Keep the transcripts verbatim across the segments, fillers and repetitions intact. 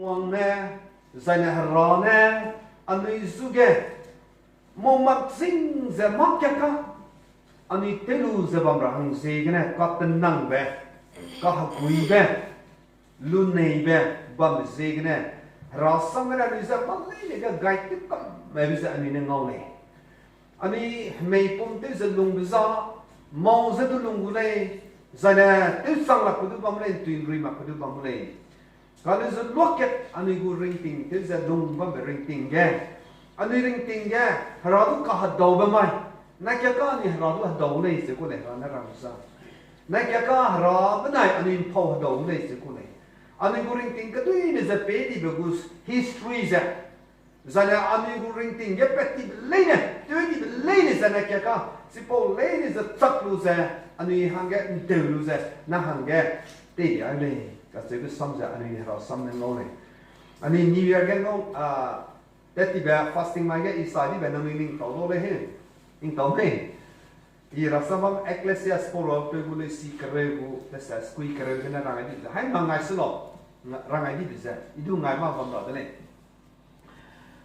Wang ne, zaine Hera ne, anui zu ge, mau mak zing ze mâ ka ka, anui tew lu ze bam ra hang ziegene, katenangbe, kaheguibe, luneibe, bam ziegene, Hera sam gene anui ze mâ leine ge gai tew kam mebe ze anui ne ngau lei. Anui hemei pum tew ze lungbe za, mau ze du lung gu lei, zaine tew chang lakbe du bam lei, ntui nrui makbe du bam lei. Kane ze luakat anui gu ringting tew ze lung bambe ringting ge, anui ringting ge, Hera du kahedaube mai. Nai ka ka anui Hera du hedau lei ze ku lei, Hera ne rang za. Nai ka ka Hera benai anui mpau hedau lei ze ku lei. Anui gu ringting keduine ze pei dibe gu history ze, zaine anui gu ringting ge pat tibe leine, tew dibe leine ze nai ka ka, chipau leine ze chak lu ze, anui hangge nteu lu ze, na hangge tei di ai lei, kacheube sam ze anui Hera sam ne ngau lei. Anui New Year ge ngau, a, tat tibe fasting mai ge i sa dibe nangnui ning tau dau lei he, ning tau mei. I rasam bam Ecclesiastes pau ra peu gu lei si kereu gu, tesa skui kereu gene rangai dibe ze, hai ma ngai se lau, nga-, rangai dibe ze, i du ngai ma bam ra de lei.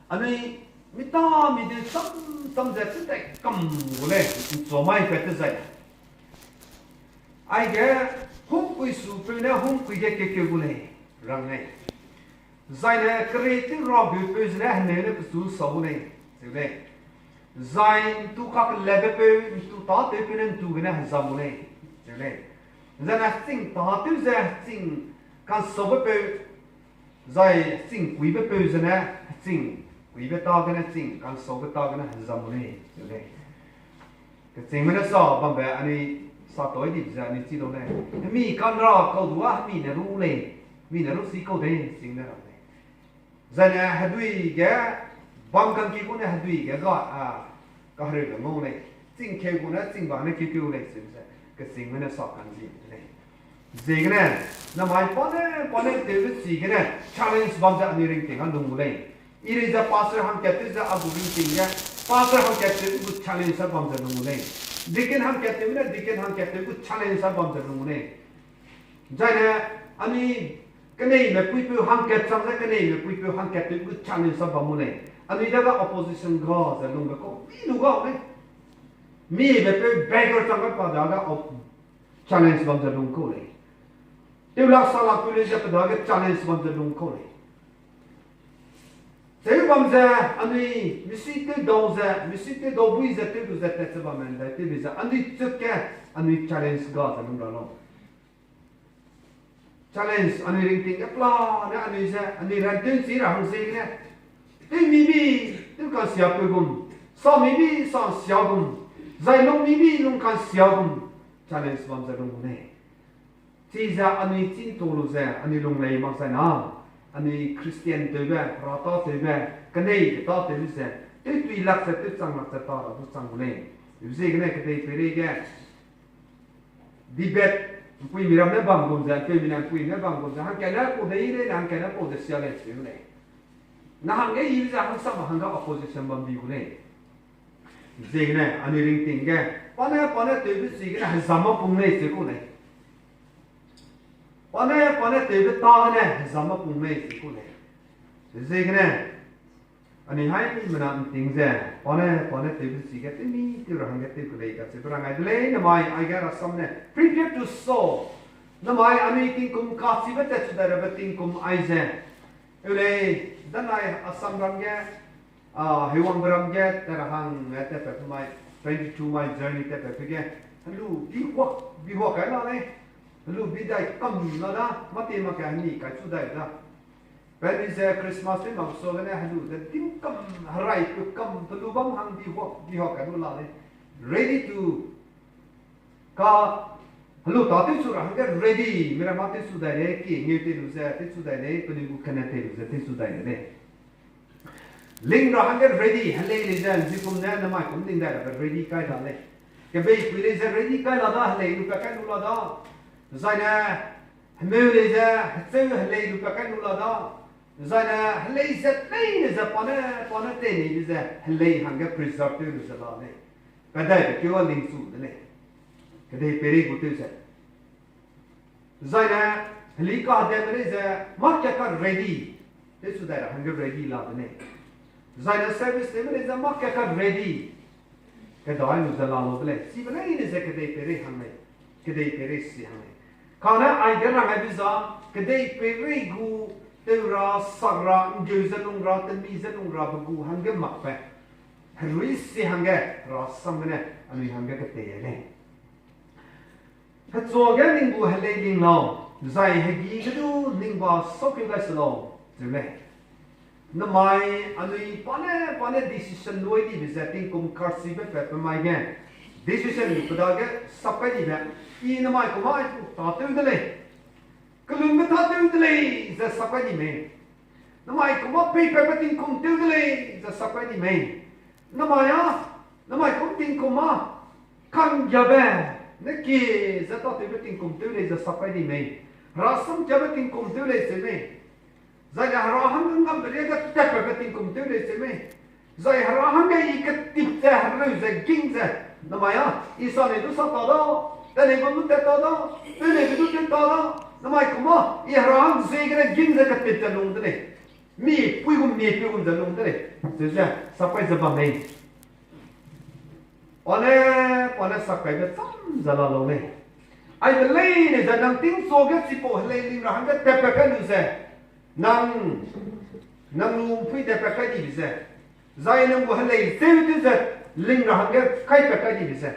Anui mi ta mi de cham cham ze chî tai kam gu lei, nchua mai pat te zai. Aige, hungkui su peu ne hungkui ge kekeu gu lei, rang lei. Zaine kerei tew ra gu peu zene heneu ne pechu sau gu lei, zeu lei. Zai ntu kakellebe peu, ntu tâtewpeu ne ntu gene hezam gu lei, zeu lei. Zaine heching tâtew ze heching kansaube peu, zai heching kuibe peu zene heching kuibe tâ gene heching kansaube tâ gene hezam gu lei, zeu lei. Kechîngme ne sa bambe anui sa toi dibe ze anui chi dau lei. Hemi kanra kau du a hemi ne ru lei, hemi ne ru si kau de, chîng ne rang lei. Zaine hedui ge, bam kangki gu ne hedui ge ga, a, kahereube ngau lei. Chîng keu gu ne chîng ba ne keu keu lei, chîng ze, kechîngme ne sa kan zi de lei. Ziegene, namai pa ne, pa ne tewbe chigene, challenge bam ze anui ringting a lung gu lei. I rei ze pastor hangkat tew ze a gu ringting ge, pastor hangkat tew gu challenge a bam ze lung gu lei. Deacon hangkat tew ne, deacon hangkat tew gu challenge a bam ze lung gu lei. Zaine, anui keneime puipeu hangkat chang ze keneime puipeu hangkat tew gu challenge a bam gu lei. Anui dage opposition ga ze lungbe kau, mi lu ga lei. Mibe peu beggar chang ge pa dage op-, challenge bam ze lung kau lei. Tew lak sa lak peu lei ze pe dage challenge bam ze lung kau lei. Cheu bam ze anui misi tew dau ze, misi tew dau bui ze tew du ze tat ze bamme ndai tewbe ze anui chut ge, anui challenge ga ze lung ra lau. Challenge anui ringting ge pla ne anui ze, anui ran tew nchi ra hang ziegene. Tew mibi, tew kansia peu gum. Sa mibi, sa sia gum. Zai lung mibi, lung kansia gum. Challenge bam ze lung gu lei. Chize anui chîngtu lu ze, anui lung lei mak zai na. Anui Christian tewbe, Hera tâtewbe, keneibe tâtewbe ze, tew tui lak ze, tew chang lak ze ta ra du chang gu lei. Ziegene kedei peireige, debate, mpuimi ram ne bam gum ze, mpeumi ne mpuimi ne bam gum ze, hangkatne pau de yi lei, hangkatne pau de sia lei, cheu lei. Na hangge yi ze hangsame hangge opposition bam di gu lei. Ziegene anui ringting ge, pa ne, pa ne tewbe chigene hezam mâ pung lei cheu ku lei. Pa ne, pa ne tewbe tâ gene hezam mâ pung lei cheu ku lei. Ziegene, anui haimena nting ze, pa ne, pa ne tewbe chige tewmi tew ra hangge tew ku lei kacheube rangai de lei, namai aige rasam ne, prepare to sow. Namai anui tingkum kachibe tatchu dai rabe tingkum aize. Eu lei, danai Assam ram ge, a, Hewangbe ram ge, tat ra hang, eh, tatpat pe mai, twenty two mai journey tatpat pe ge, helu bihuak, bihuak kai la lei, helu bidai kam la da, mâ te mak ge hemi kaichu dai da. Peli ze Christmas tew mak suagene helu ze dim kam, herai pe kam, pelu bam hang bihuak, bihuak kai lu la lei. Ready to Ka helu tâ tewchu ra hangge ready, mira mâ tewchu dai lei, ki ngeu tei lu ze tewchu dai lei, penui gu kene tei lu ze tewchu dai de lei. Ling ra hangge ready, helei lei ze, nzikum ne namai kum ling dai rabe ready kai la lei. Kebeipui lei ze ready kai la da, helei lu pa kai lu la da. Zaine, hemeu lei ze, hecheu helei lu pa kai lu la da. Zaine, helei zat leine ze pa ne, pa ne tei neibe ze, helei hangge preserve tew lu ze la lei. Kadaibe keu a lingchu de lei. Kedei peirei gu tew ze. Zaine, heli kahedeme lei ze, mâ ka ka ready. Tew su dai ra hangge ready la de lei. Zai ne service tewme lei ze mâ ka ka ready. Kedai lu ze la lau de lei. Chibe leine ze kedei peirei hang lei. Kedei peirei si hang lei. Kane aige rang ai bi za, kedei peirei gu tew ra, sak ra, ’nggeu ze lung ra, temi ze lung rabe gu hangge makbe, herui si hangge, Hera sam gene anui hangge ketei lei. Hechuage ning gu helei ling lau, zai hegî ge du ning ba sâu keu gai se lau, zeu lei. Namai anui pa ne pa ne decision lui dibe ze tingkum karchibe pat pe mai ge, decision pe dage sap kai dibe, i namai kum â tâtew de lei, kelunbe tâtew de lei ze sap kai di mei. Namai kum â peipatbe tingkum tew de lei ze sap kai di mei. Namai â, namai kum tingkum â ka'nggiabe, ne kie ze tâtewbe tingkum tew lei ze sap kai di mei. Hera sam kiabe tingkum tew lei zeu mei. Zai ne Hera hangge ngambe riage tatpatbe tingkum tew lei zeu mei. Zai Hera hangge i ketip ze hereu ze ging ze, namai â, i sa nei du sa ta da, tat nei bam du tat ta da, tew neibe du tew ta da, namai kum â i Hera hang ziegene ging ze ketip ze lung de lei. Mipui gum mipeu gum ze lung de lei. Zeu ze sap kai ze bam mei. Pa ne pa ne sap kaibe cham ze la lau lei. Aibe leine ze nang tingchuage chipau helei ling ra hangge tatpat kai lu ze, nang, nang lu ’mpui tatpat kai dibe ze, zai nang gu helei cheu tew ze ling ra hangge kaipat kai dibe ze,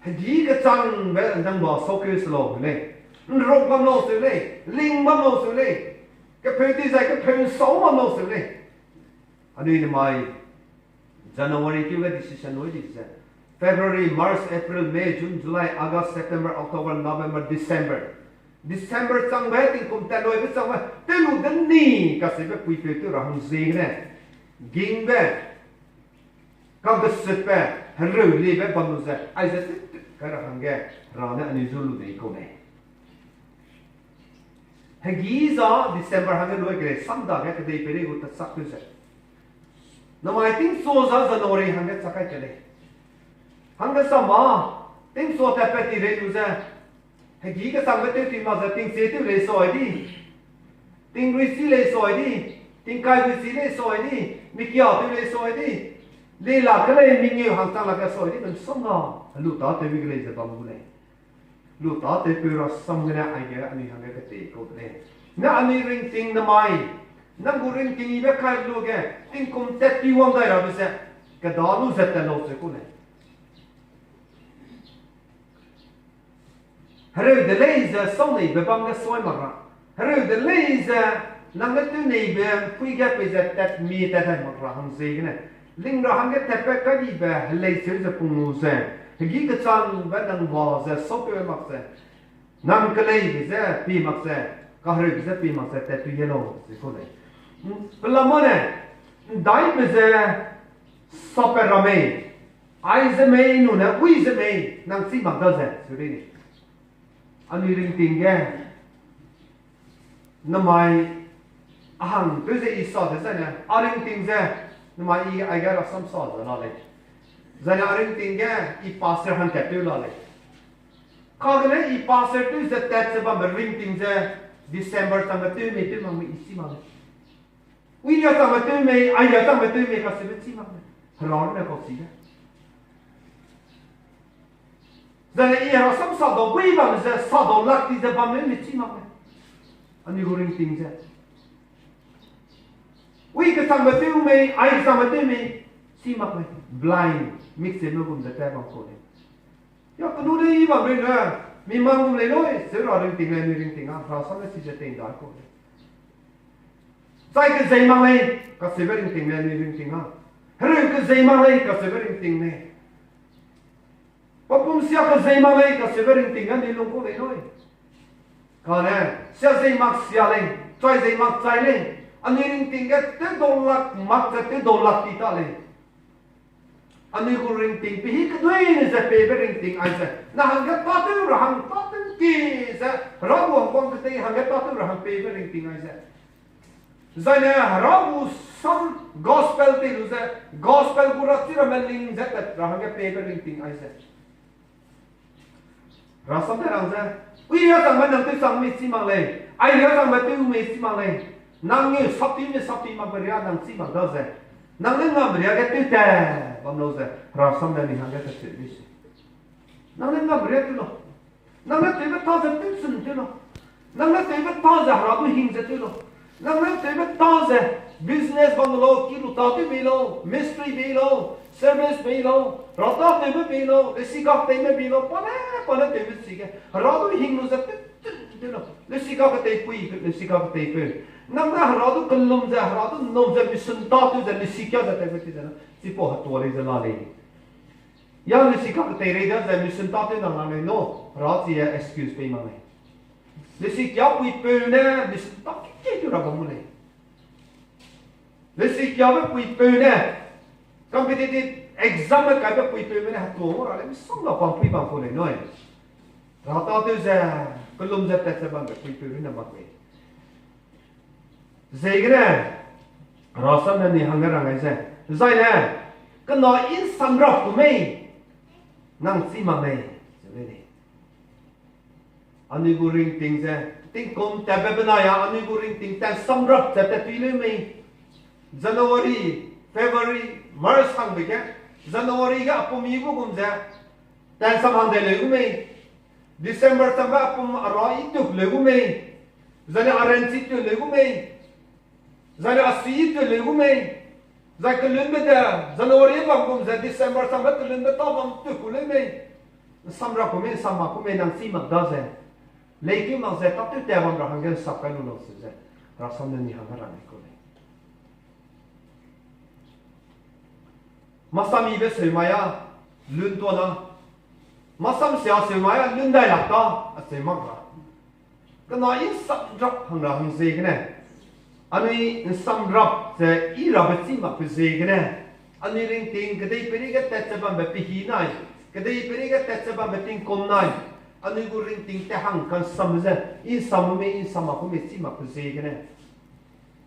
hegî kechangbe nang ba sâu keu se lau lei. ’Nruk bam lau seu lei, ling bam lau seu lei, kepeu di zai kepeu ’nsau bam lau seu lei. Anui namai January keu ge decision lui di ze, February, March, April, May, June, July, August, September, October, November, December, December changbe tingkum tatluibe changbe tew lu de ni kacheube puipeu tew ra hang ziegene, gingbe, kakesutbe, hereu liebe bam lu ze, aize tew kai ra hangge, Hera ne anui zu lu nei kau lei. Hegî za December hangge lui ke lei, sam dage kedei peirei gu tatsak tew ze, namai tingchua za January hangge chak kai ke lei. Hangge sa ma, tingchua tatpat ti rei lu ze, hegî kechangbe tew ti mak ze tingchie tew lei sai di, tingrui chi lei sai di, tingkai gui chi lei sai di, mikia tew lei sai di, lei lak ke lei mengeu hangchang lak ke sai di, bam sam na, helu tâtewbe ke lei ze bam gu lei. Lu tâtewpeu ra sam gene aige anui hangge ketei kau de lei. Ne anui ringting namai, nang gu ringting ibe kai lu ge, tingkum tat ti wang dai rabe ze, keda lu ze tat lau ze kau lei. Hereu de lei ze sâu neibe bam ge sui mak ra. Hereu de lei ze nang ne tew neibe ’mpui ge peize tat mi tat dai mak ra hang ziegene, ling ra hangge tatpat kai dibe helei cheu ze pung lu ze, hegî kechangbe nang ba ze sâukeu mak ze, nang keleibe ze pie mak ze, kahereube ze pie mak ze tat tu ye lau ze kau lei. Pelama ne, ’ndaibe ze sapat ra mei, aize mei, nune uize mei, nang chî mak da ze, seu rei ni. Anui ringting ge, namai a hang tew ze i sa de zaine, a ringting ze, namai i aige rasam sa ze la lei. Zaine a ringting ge, i pastor hangkat tew la lei. Kagene i pastor tew ze tat ze bambe ringting ze, December changbe tew mei tew mak mei i chî mak lei. Uilia changbe tew mei, ailia changbe tew mei kacheube chî mak lei. Hera ne kau chi ge. Zaine i rasam sa dau bui bam ze, sa dau lak ti ze bam lei mi chî mak lei. Anui gu ringting ze, ui kechangbe tew mei, ai kechangbe tew mei, chî mak lei. Blind, mik cheme gum ze tat bam kau lei. Ya kenu de i bam rei ne, mi mang gum lei lui, seu ra ringting lei, anui ringting â, rasam ne chize tei ’ndai kau lei. Chai kezei mak lei, kacheube ringting lei, anui ringting â. Hereu kezei mak lei, kacheube ringting lei. Papum sia kezei mak lei, kacheube ringting anui lung kau lei lui. Kane, sia zei mak sia lei, chai zei mak chai lei, anui ringting ge tew dau lak mak ze tew dau lak ti ta lei. Anui gu ringting pehî keduine ze peibe ringting aize, na hangge tâtew ra hang tâtew ki ze, Hera gu hangguang ketei hangge tâtew ra hang peibe ringting aize. Zaine Hera gu sam gospel tei lu ze, gospel gu rachi ramme ling ze tat ra hangge peibe ringting aize. Rasam ne rang ze, ui ria changbe nang tew chang mei chî mak lei, ai ria changbe tew mei chî mak lei. Nang nge saptime sapti mak beria nang chi mak da ze. Nang ne ngam beria ge tew te. Bam lau ze. Hera sam ne ni hangge te se di se. Nang ne ngam beria tew lau. Nang ne tewbe ta ze tew chun tew lau. Nang ne tewbe ta ze hera du hing ze tew lau. Nang ne tewbe ta ze business bam lau, ki lu ta tew bei lau, mystery bei lau, service bei lau, rata tewbe bei lau, lesi kak tewbe bei lau, pa ne, pa ne tewbe chige. Hera du hing lu ze tew chun tew lau. Lesi kak tei pui, lesi kak tei peu. Nang ne hera du kelum ze, hera du nom ze, mission ta tew ze, lesi kia ze tewbe ti ze na. Chipau hetua lei ze la lei. Ya lesi kak tei rei da ze mission ta tew nang la lei no. Hera chi e excuse pei mak lei. Lesi kia pui peu ne mission ta kiki tew ra bam mu lei. Lesi kiabe pui peu ne competitive exam me kaibe pui peu me ne hetua ra lei, misongga pam pui bam ku lei nui. Rata tew ze, kelum ze tat ze bambe pui peu rune mak lei. Ziegene, rasam ne ni hangge rang ai ze, zai ne, kena insamrap ku mei, nang chi mak mei, ze lei lei. Anui gu ringting ze, tingkum tatbe benai a, anui gu ringting tat samrap ze tat tui leu mei. January, February, March hangbe ge, January ge apum i gu gum ze, tat sam hang de leu gu mei. December sambe apum ara i tuk leu gu mei. Zane aranchi tu leu gu mei. Zane asui tu leu gu mei. Zai kelunbe de, January bam gum ze December sambe kelunbe ta bam tu ku leu mei. Samrap ku mei, samma ku mei nang chi mak da ze. Leikeu mak ze, tâtew tat bam ra hangge sap kai lu lau se ze. Rasam ne ni hangge rang ai ku lei. Masamibe seu mai a, lun tuâ na. Masam sia seu mai a, lun dai lak ta, acheu mak ra. Kena insamrap hang ra hang ziegene. Anui insamrap ze i rabe chi makbe ziegene. Anui ringting kedei peireige tat ze bambe pehî nai. Kedei peireige tat ze bambe tingkum nai. Anui gu ringting tat hang kansam ze. Insamme, insamma ku mei chi makbe ziegene.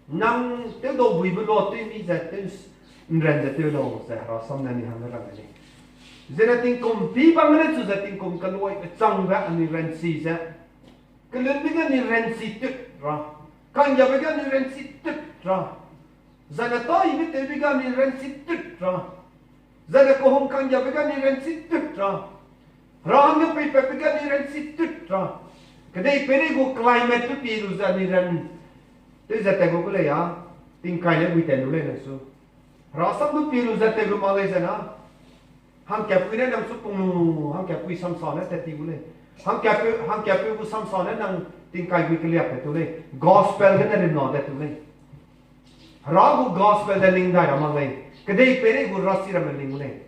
Nang tewdau buibe lua tew mi ze tew s-, nran ze tew lau ze rasam ne ni hangge rang lei. Zene tingkum pi bam gene chu ze tingkum keluai pechangbe anui ranchi ze. Kelunbe ge anui ranchi tut ra. Kanggiabe ge anui ranchi tut ra. Zane taibe tewbe ge anui ranchi tut ra. Zane kehung kanggiabe ge anui ranchi tut ra. Hera hangge peipatbe ge anui ranchi tut ra. Kedei peirei gu climate du pie lu ze anui ran. Tew ze tat gu gu lei a. Tingkai le gui tat lu lei nang su. Hera sam du pie lu ze tat lu mak lei ze na. Hangkatpui ne nang su pung lu, hangkatpui samsa ne tat ti gu lei. Hangkatpeu, hangkatpeu gu samsa ne nang tingkai gui keliak tat tu lei. Gospel gene rimna tat tu lei. Hera gu gospel de ling dai ra mak lei. Kedei peirei gu rasi ramme ling lei.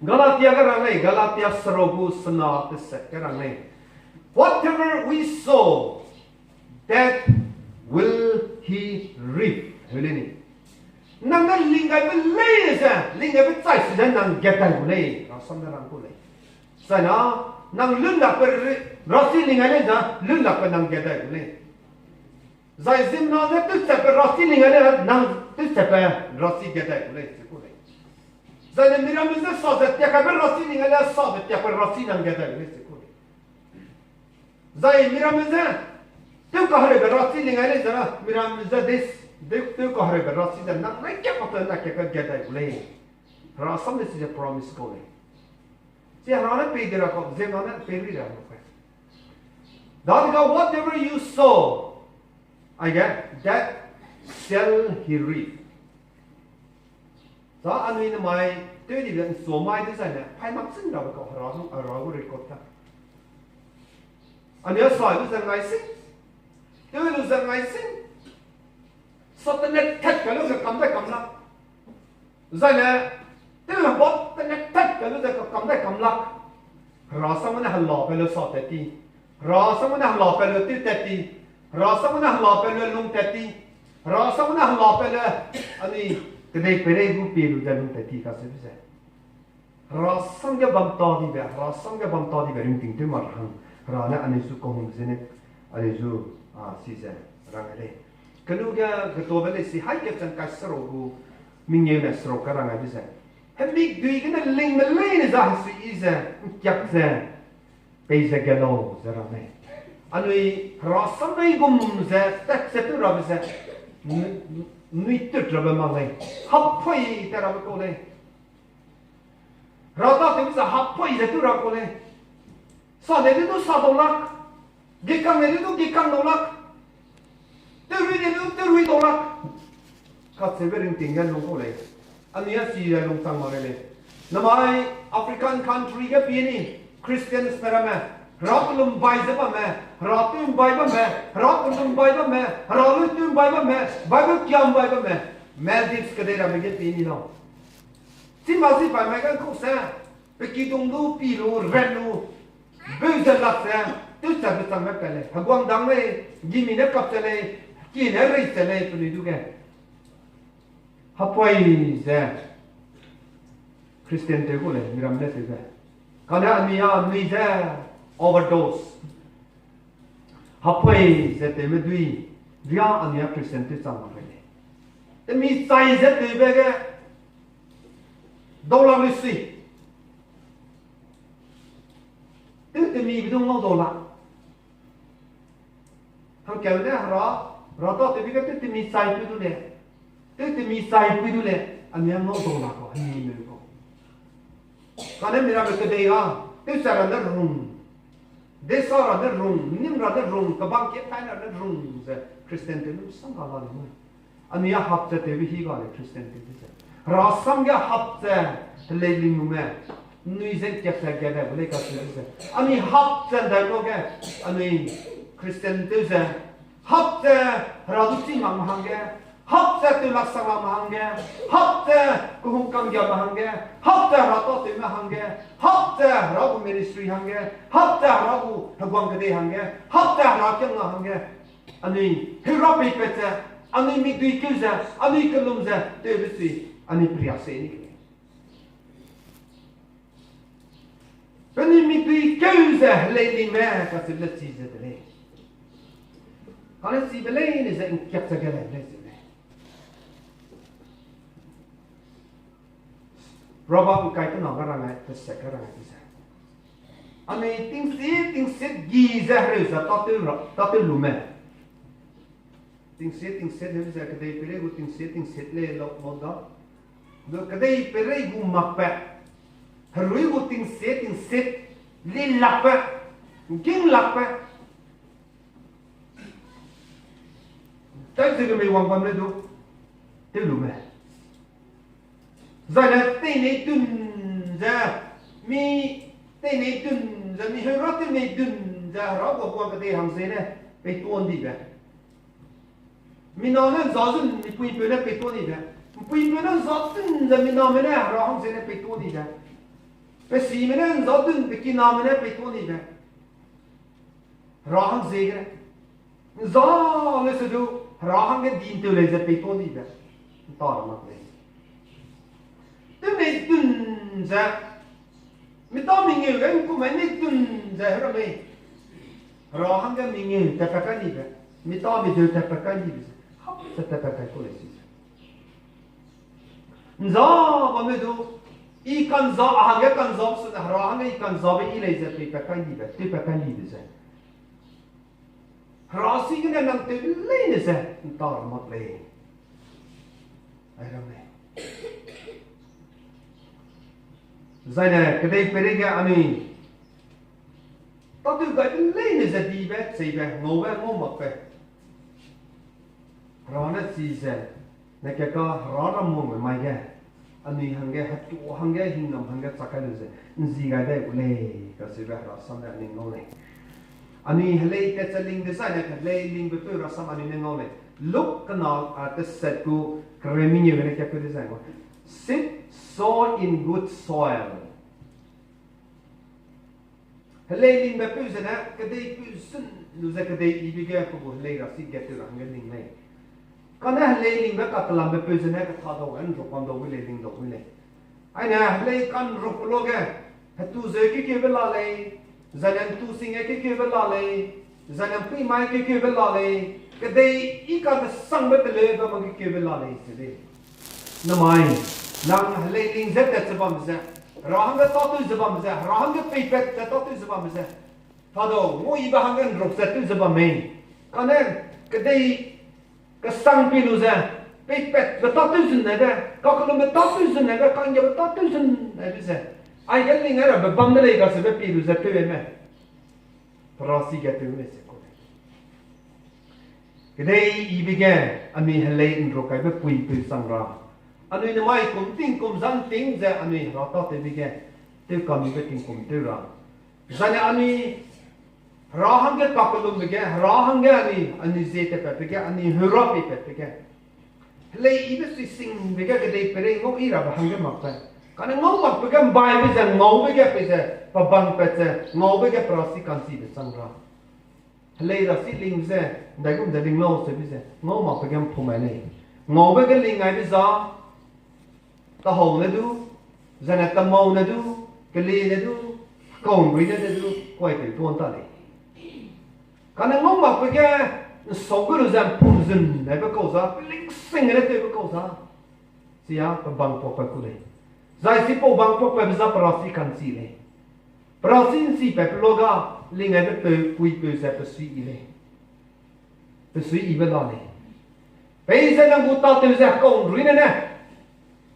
Galatia ge rang lei, Galatia seruk gu sena teset ge rang lei. Whatever we sow, that will he reap. Heu lei ni. Nang ne linggaibe lei ze, linggaibe chai si ze nang gat dai gu lei. Rasam ne rang ku lei. Zai na, nang lunlakbe ri-, rasi linggai lei ze, lunlakbe nang gat dai gu lei. Zai ziemmena ze tewchatbe rasi linggai lei, nang tewchatbe rasi gat dai gu lei, ze ku lei. Zai ne miramme ze sa ze tiakaibe rasi linggai lei, sa ze tiakbe rasi nang gat dai gu lei, ze ku lei. Zai miramme ze, tew kahereube rasi linggai lei ze na, miramme ze des, de, tew kahereube rasi ze nang nai kiak mak te nai kiak gat dai gu lei. Hera sam ne chi ze promise kau lei. Chi Hera ne pei de ra kau, ziemmena ne pei ri ra kau. Dadege whatever you sow, aige, that shall he reap. Za anui nemai, tew dibe nsuamai dezaine, paî mak chîng rabe kau Hera gu, Hera gu record ta. Anui a sai lu ze ngai sing, tew lu ze ngai sing, sa tene tat kai lu ze kam dai kam lak. Zaine, tew bot tene tat kai lu ze kam dai kam lak. Hera sam ne hela pe lu sa tat ti. Hera sam ne hela pe lu tew tat ti. Hera sam ne hela pe lu lung tat ti. Hera sam ne hela pe lu, anui, kedei peirei gu pie lu ze lung tat ti kacheube ze. Hera sam ge bam ta dibe, Hera sam ge bam ta dibe ringting tew mak ra hang. Hera ne anui zu kahum zene, anui zu, a, si ze, rang lei. Kenu ge, getuabe lei si, hai ge chang kai seruk gu, mengeu ne seruk ge rang aibe ze. Hemik dui gene lingme leine za hesui i ze, nkiak ze, pei ze ge lau ze rang lei. Anui hera samrei gum ze tat ze tew rabe ze, nui, nui tut rabe mak lei. Hapui tat rabe kau lei. Hera tâtewbe ze hapui ze tew ra kau lei. Sa de du sa dau lak. Gekang de du gekang dau lak. Tew rui de du tew rui dau lak. Kacheube ringting ge lung kau lei. Anui a chi lei lung chang mak lei. Namai African country ge pie ni Christians pe ramme, hera kelum bai ze bamme, hera tew bai bamme, hera kelum bai bamme, hera lui tew bai bamme, Bible kiam bai bamme, Maldives kedei ramme ge pie ni lau. Chima si bai mai gan kau se, pe kidung lu, pi lu, ran lu, beu ze lak ze, tewchat bechangme pat lei, heguang dang lei, gimi ne kap ze lei, ki ne rei ze lei, penui du ge. Hapui ze Christian tew gu lei, miramme tewbe. Kane anui a, anui ze overdose. Hapui ze tewme dui, ria anui a Christian tew chang mak lei. Temi chai ze tewbe ge, dau lak lui sui. Tew temibe du ngau dau lak. Hangkeu ne hera, hera tâtewbe ge tew temi chai pui du lei. Tew temi chai pui du lei, anui a ngau dau lak kau, anui neu kau. Kane miramme kedei a, tewchat ra ne rung. Desa ra ne rung, nim ra ne rung, kebang kie tai ra ne rung ze Christian tew num sam ga la lei mui. Anui a hap ze tewbe hi ga lei Christian tew ze. Hera sam ge hap ze, helei ling nume. Nui ze kiak ze gade bu lei kacheube ze. Anui hap ze ndai kau ge, anui Christian tew ze. Hap ze hera du chi mak me hangge, hap ze tew lak sak lak me hangge, hap ze kehung kanggia me hangge, hap ze hera tâtewme hangge, hap ze hera gu ministry hangge, hap ze hera gu heguang kedei hangge, hap ze hera kiangna hangge. Anui, heu ra peipat ze, anui mikdui keu ze, anui kelum ze, tewbe sui, anui peria se ni ke lei. Penui mikdui keu ze helei lingme kacheube le chi ze de lei. Kane chibe leine ze ngkiak ze ge lei lei ze lei. Proverb ngkai kena ge rang ai, tesat ge rang ai, tesat. Anui tingsie tingsit gi ze hereu ze tâtew ra, tâtew lume. Tingsie tingsit heu ze kedei peirei gu tingsie tingsit lei lau mau da. Du kedei peirei gu makbe. Herui gu tingsie tingsit. Lilakbe. Ginglakbe. Taize kemei wang bam le du. Tew lume. Zaine teinei dun ze, mi teinei dun ze, mi heu ra teinei dun ze, hera gu heguang kedei hang ziene, peitua ndibe. Mina ne nza zun mipuipeu ne peitua ndibe. Mipuipeu ne nza zun ze miname ne hera hang ziene peitua ndibe. Pe sime ne nza zun pe kiname ne peitua ndibe. Hera hang ziegene. Nza le se du, hera hangge di ntew lei ze peitua ndibe. Nta ra mak lei. Tew nei dun ze, mi tâ mengeu ge ngku mai nei dun ze hera mei. Hera hangge mengeu tatpat kai ndibe. Mi tâ mi deu tatpat kai ndibe ze. Hap ze tatpat kai ku lei si ze. Nza bamme du, i kanza, a hangge kanza sune, hera hangge i kanzabe i lei ze teipat kai ndibe, teipat kai ndibe ze. Hera si gene nang tew leine ze, nta ra mak lei. Ai ram lei. Zaine kedei peireige anui tâtew gaibe leine ze dibe, cheibe, ngaube, ngau makbe. Hera ne chi ze, ne keka hera ram wangbe mai ge, anui hangge, hetu hangge, hingnam hangge chak kai lu ze, nzi gai dai gu lei, kacheube hera sam ne anui ngau lei. Anui helei tat ze ling dezaine helei lingbe peu hera sam anui ne ngau lei. Luk kena, a, tesat gu kereu mengeu gene kapeu dezai ngau. Seed sown in good soil. Helei lingbe peu zene, kedei peu zun lu ze kedei ibe ge pe gu helei ra si gat tew ra hangge ling lei. Kane helei lingbe katelambe peu zene, ketha dau, nruk bam dau wi lei, ling dau wi lei. Aine helei kanruk pe luage, hetu zeu kekeube la lei, zaine ntu sing ge kekeube la lei, zaine mpui mai kekeube la lei, kedei i kakesangbe teleube ma kekeube la lei ze lei. Namai, nang helei ling ze tat ze bam ze, hera hangge tâtew ze bam ze, hera hangge peipat ze tâtew ze bam ze, Hado, nguibe hangge ’nruk ze tew ze bam mei. Kane, kedei, kesang pi lu ze, peipatbe tâtew zun nebe, kakellumbe tâtew zun nebe, ka'nggiabe tâtew zun nebe ze, aige ling ai rabe bam de lei kacheube pi lu ze tew me. Perasi ge tew mei se ku lei. Kedei yibe ge, anui helei ’nruk kaibe puipeu chang ra. Anui nemai kum tingkum zan ting ze anui Hera tâtewbe ge, tew kamibe tingkum tew ra. Zane anui Hera hangge kakellumbe ge, Hera hangge anui, anui zie tatpatbe ge, anui heura peipatbe ge, helei yibe sui singbe ge kedei peirei ngau yi rabe hangge makbe. Kane ngau makbe ge ’mbaibe ze ngaube ge peize, pebangpat ze ngaube ge perasi ka'nchibe chang ra. Helei rasi ling ze, ’ndaigum ze ling lau seube ze, ngau makbe ge ’mpum mai lei. Ngaube ge ling aibe za, tahau ne du, zane tamau ne du, keli ne du, kaunrui ne du, kuaipeu tuan ta lei. Kane ngau makbe ge, ’nsau ge lu ze ’mpum zun nebe kau za, peling sing ne tewbe kau za. Chia pebang pakpat ku lei. Zai chipau bang pakpatbe za perasi ka'nchi lei. Perasi ’nchi patpe luage, ling aibe peu, puipeu ze pesui yi lei. Pesui yibe la lei. Peize nang gu tâtew ze kaunrui ne ne.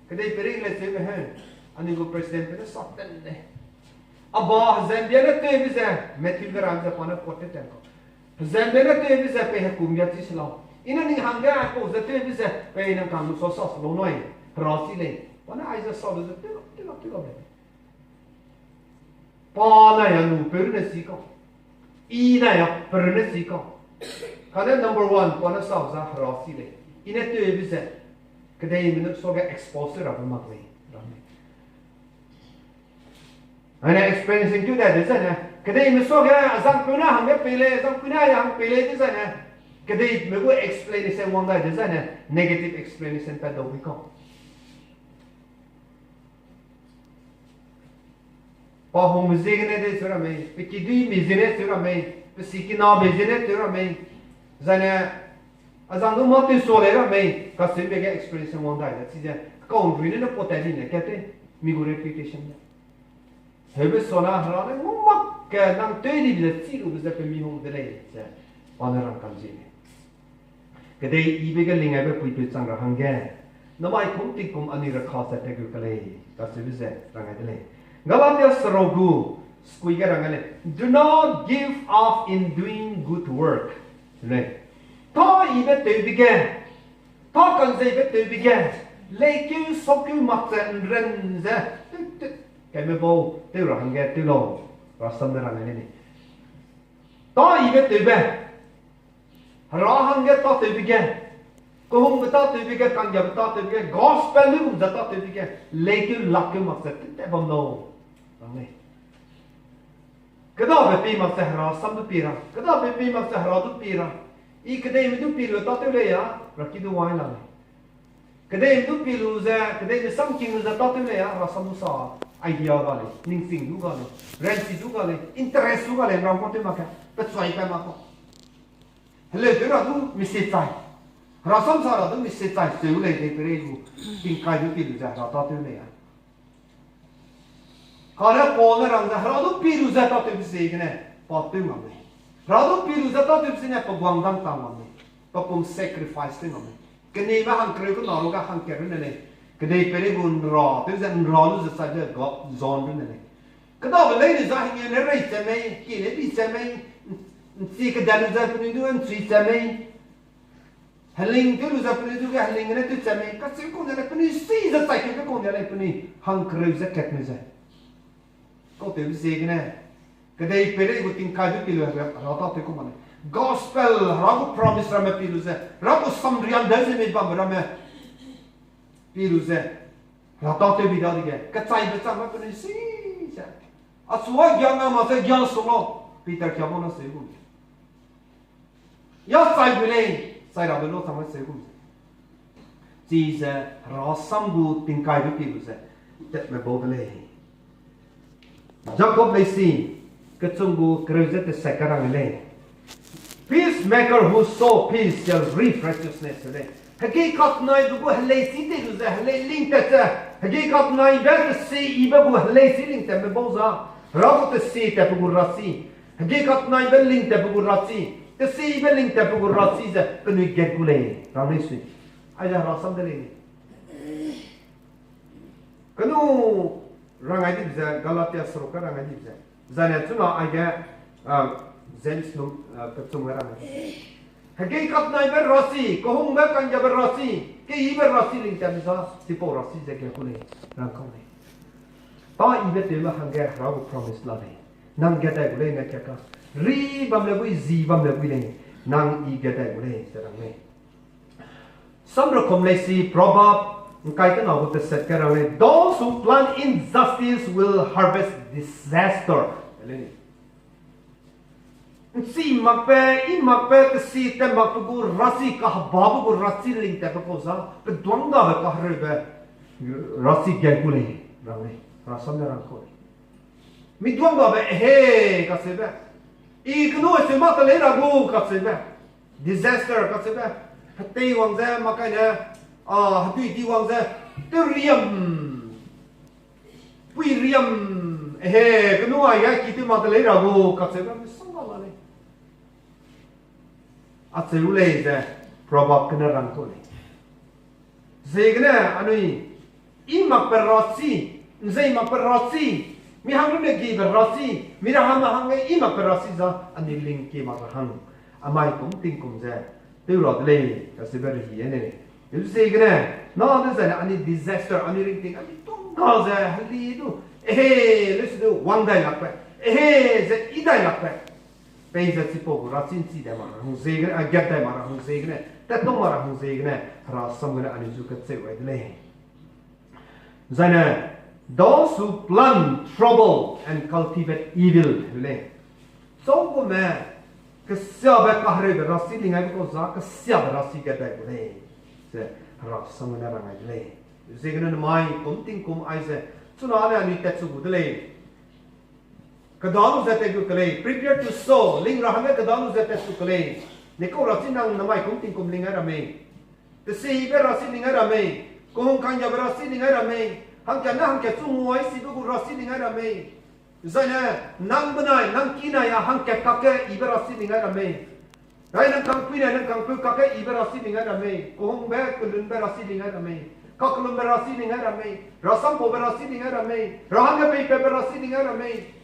Kedei peirei le seube he. Anui gu president pe ne Satan lei. A ba hezambia ne tewbe ze, Matthew ge ram ze pa ne quote tew tan kau. Hezambia ne tewbe ze pei hekumbia chi se lau. I ne ning hangge kau ze tewbe ze pei nang kang lu sa sa se lau nui. Perasi lei. Pa ne aize sa lu ze tew, tew, tew lei. Pa nai a lu pe runne si kau. I nai a pe runne si kau. Kane number one, pa ne sa za perasi lei. I ne tewbe ze. Kedeime ne suage expose rabe mak lei. Ram lei. Ane explanation tew dai dezaine, kedeime suage, azangpeu ne hangge pei lei, azangpeu ne hang pei lei dezaine, kedeime gu explanation wang dai dezaine, negative explanation pat dau bui kau. Pa hungme ziegene de cheu ra mei, pe kiduîme ziegene cheu ra mei, pe sikinabe ziegene cheu ra mei, zaine, azang du mâ tew sua lei ra mei, kacheube ge explanation wang dai de, chize, kaunrui ne ne pau tat di ne kat te, mi gu reputation de. Heube suana Hera ne ngau mak ge nang tew dibe ze chî lube ze pe mi hung de lei ze, pa ne rang kam zie lei. Kedei yibe ge ling aibe puipeu chang ra hangge, namai kum tingkum anui rakha ze tat gu ke lei, kacheube ze rang ai de lei. Galatia seruk gu, sekui ge rang ai lei, Do not give up in doing good work. Lei. Tâ yibe tewbe ge, tâ ka'nzeibe tewbe ge, leikeu sokeu mak ze ’nran ze, tut, tut, kaime bau tew ra hangge tew lau, rasam ne rang ai lei ni. Tâ yibe tewbe, Hera hangge tâtewbe ge, kehungbe tâtewbe ge, ka'nggiabe tâtewbe ge, gospel luigum ze tâtewbe ge, leikeu lakkeu mak ze tut tat bam lau, rang lei. Kêdabe pie mak ze Hera sam du pie ra, kêdabe pie mak ze Hera du pie ra. I kedeime du pie lu tâtew lei a, raki du wai la lei. Kedeime du pie lu ze, kedeime sam king lu ze tâtew lei a, Hera sam du sa, idea ga lei, ningching du ga lei, ranchi du ga lei, interest du ga lei, ram kau tew mak ge, pechuai pat mak kau. Heleu tew ra du misi chai. Hera sam sa ra du misi chai, seu lei dei peirei gu, tingkai du pie lu ze Hera tâtew lei a. Kane Paul ne rang ze, Hera du pie lu ze tâtewbe ziegene, pa tew ngam lei. Hera du pie lu ze tâtewbe ziegene, pe guang dam tang ngam lei. Pe pum sacrifice tew ngam lei. Kenime hangkereu kena ruge hangkat runne lei. Kedei peirei gu ’nra, tew ze ’nra lu ze chai ze ga, John runne lei. Kêdabe leine za hengeu ne rei che mei, ki ne bi che mei, ’nchi kedat lu ze penui du ’nchui che mei. Heling tew lu ze penui du ge heling gene tew che mei, kacheu kau ne lei penui si ze chai keu kau ne lei penui hangkereu ze kat me ze. Kau tewbe ziegene, kedei peirei gu tingkai du pie lu Hera tâtew kau mak lei. Gospel, Hera gu promise ramme pie lu ze, Hera gu samriang dai ze mei bambe ramme pie lu ze, Hera tâtew bi dadege, kechaibe changme penui si ze. Achu a gian na mak ze gian su lau, Peter kia bau na seu gum ze. Ya chai gu lei, chai rabe lu changme seu gum ze. Chize Hera sam gu tingkai du pie lu ze, tatme bau de lei. Jakob leisi, kechum gu kereu ze tesat ge rang lei. Peacemaker who sow peace shall reap righteousness, lei. Hegei katnaibe gu helei chi tei lu ze, helei ling tat ze, hegei katnaibe tesi yibe gu helei chi ling tatbe bau za, Hera gu tesi tatbe gu rasi. Hegei katnaibe ling tatbe gu rachi, kesibe ling tatbe gu rachi ze penui gat gu lei, rang lei sui. Aize Hera sam de lei ni. Kenu rang ai dibe ze, Galatia seruk ge rang ai dibe ze. Zane chuna aige, ah, James num, ah, kechum ge rang ai. Hegei katnaibe rachi, kehungbe kanggiabe rachi, keyibe rachi ling tatbe za, chipau rachi ze gat gu lei, rang kau lei. Pa yibe tewme hangge Hera gu promise la lei. Nang gat dai gu lei ne kat ka. Ri bam le bui, zi bam le bui lei. Nang i gat dai gu lei, ze rang lei. Samrekum lei si Proverb, ngkai kena gu teset ge rang lei. Those who plant injustice will harvest disaster. Lei ni. Nchi makbe, i makbe, kesi tat makbe gu rachi kahebabe gu rachi ling tatbe kau za, peduang gabe kahereube rachi gat gu lei, rang lei, Hera sam ne rang kau lei. Mi duang gabe, ehe, kacheube. I kenu seu mak te lei ra gu, kacheube. Disaster, kacheube. Hetei wang ze, mak kai ne, a, hedui di wang ze, tew riam. Pui riam, ehe, kenu aige ki tew mak te lei ra gu, kacheube, mi sang la la lei. Acheu lei ze, Proverb gene rang kau lei. Ziegene anui, i makbe rachi, nzei makbe rachi, mi hang runne gibe rachi, mi ra hangme hangge i makbe rachi za, anui ling kie mak ra hang, amai kum tingkum ze, tew ra de lei, kacheube rehi e ne lei. Ziegene, na de zane anui disaster, anui ringting, anui tungga ze, heli du, ehe, leu se du, wang dai lakbe, ehe, ze i dai lakbe. Peize chipau gu rachi nchi dai mak ra hang ziegene, a, gat dai mak ra hang ziegene, tat tau mak ra hang ziegene, Hera sam gene anui zu kacheu ai de lei. Zane, those who plant trouble and cultivate evil, lei. Chau gume, kesiabe kahereube rachi ling aibe kau za, kesiabe rachi gat dai gu lei. Ze, Hera sam gene rang ai de lei. Ziegene namai, kum tingkum aize, chuna ne anui tatchu gu de lei. Kedanu ze tat gu ke lei, prepare to sow, ling ra hangge kedanu ze tatchu ke lei. Nekau rachi nang namai kum tingkum ling ai ra mei. Tesibe rachi ling ai ra mei. Kehung kanggiabe rachi ling ai ra mei. Hangkat ne hangkat chu nguai sibe gu rachi ling ai ra mei. Zane, nang benai, nang kinai a hangkat kakge ibe rachi ling ai ra mei. Rai nang kangpui ne, nang kangpeu kakge ibe rachi ling ai ra mei, kehungbe, kelunbe rachi ling ai ra mei, kakellumbe rachi ling ai ra mei, rasampaube rachi ling ai ra mei, ra hangge peipatbe rachi ling ai ra mei.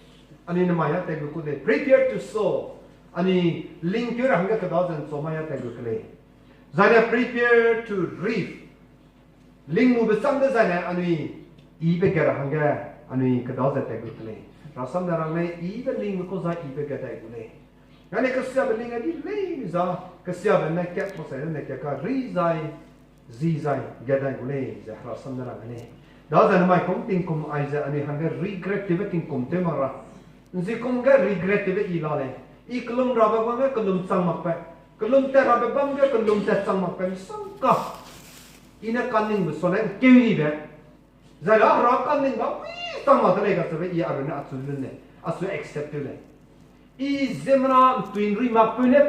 Anui namai a tat gu ku lei, prepare to sow. Anui lingkeu ra hangge keda ze nchau mai a tat gu ke lei. Zane prepare to reap. Ling mube chang dezaine anui, ibe gat ra hangge, anui keda ze tat gu ke lei. Rasam ne rang lei, ibe lingbe kau za ibe gat dai gu lei. Gane kesiabe ling a di lei za, kesiabe ne kat mak sai ne kat ka ri zai, zi zai, gat dai gu lei, ze Hera sam ne rang lei. Daze namai kum tingkum aize anui hangge regret tewbe tingkum tew mak ra. Nzikum ge regret tewbe i la lei. I kelum rabe bam ge kelum chang makbe. Kelum tat rabe bam ge kelum tat chang makbe, misongga. I ne kaningbe sua ne keu dibe. Zai ra Hera kaningbe wi chang mak de lei kacheube i arune achu lun lei. Achu accept tew lei. I ziemmena ntui nrui makpeu ne,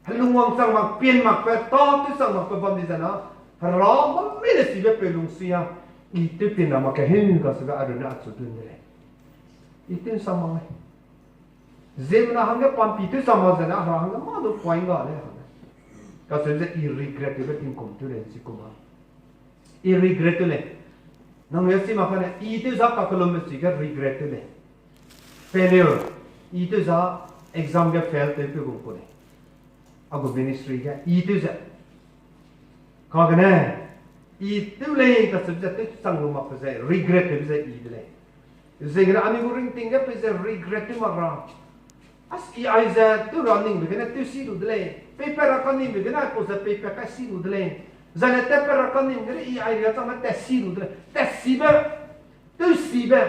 helungwang chang mak, pien makbe, tâtew chang makbe bam di zai na, Hera bam mei le sibe peu lungsui a, i tew pien ra mak ke heu kacheube arune achu lun de lei. I tew chang mak lei. Ziemmena hangge pampi tew chang mak zai na, Hera hangge mâ du point ga lei hangge. Kacheu ze i regret tewbe tingkum tew lei, nzikum a. I regret tew lei. Nangnui a chi mak kane, i tew za kakelumbe chige regret tew lei. Failure. I tew za exam ge fail tewpeu gum ku lei. A gu ministry ge, i tew ze. Kagene, i tew lei kacheube ze tew chang lu makbe ze, regret tewbe ze i de lei. Ziegene anui gu ringting ge peize regret tew mak ra. As i aize tew ra ningbe gene tew si lu de lei. Peipat ra kaningbe gene aipau ze peipat kai si lu de lei. Zaine tatpat ra kaningbe gene i airia changme tat si lu de lei. Tat sibe, tew sibe,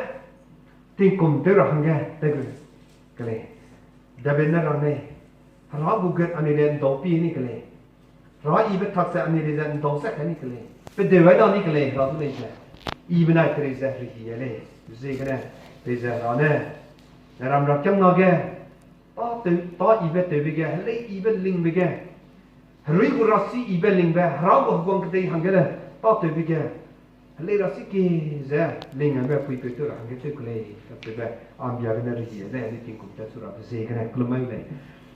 tingkum tew ra hangge tat gu ke lei. David ne rang lei, Hera gu gut anui le ndau pi ni ke lei. Hera ibe tak ze anui le ze ndau ze kai ni ke lei. Pedeu ai da ni ke lei, Hera du lei ze. Ibe nai kerei ze rehi e lei. Ziegene, peize Hera ne, ne ram ra kiangna ge, tâ tew, tâ ibe tewbe ge, helei ibe lingbe ge, herui gu rasi ibe lingbe, Hera gu heguang kedei hanggene, tâtewbe ge, Helei ra siki ze, lingaibe puipeu tew ra hangge tew ku lei, kacheube, a ’mbia gene rehie de, anui tingkum tat chu rabe ziegene kelum mai lei.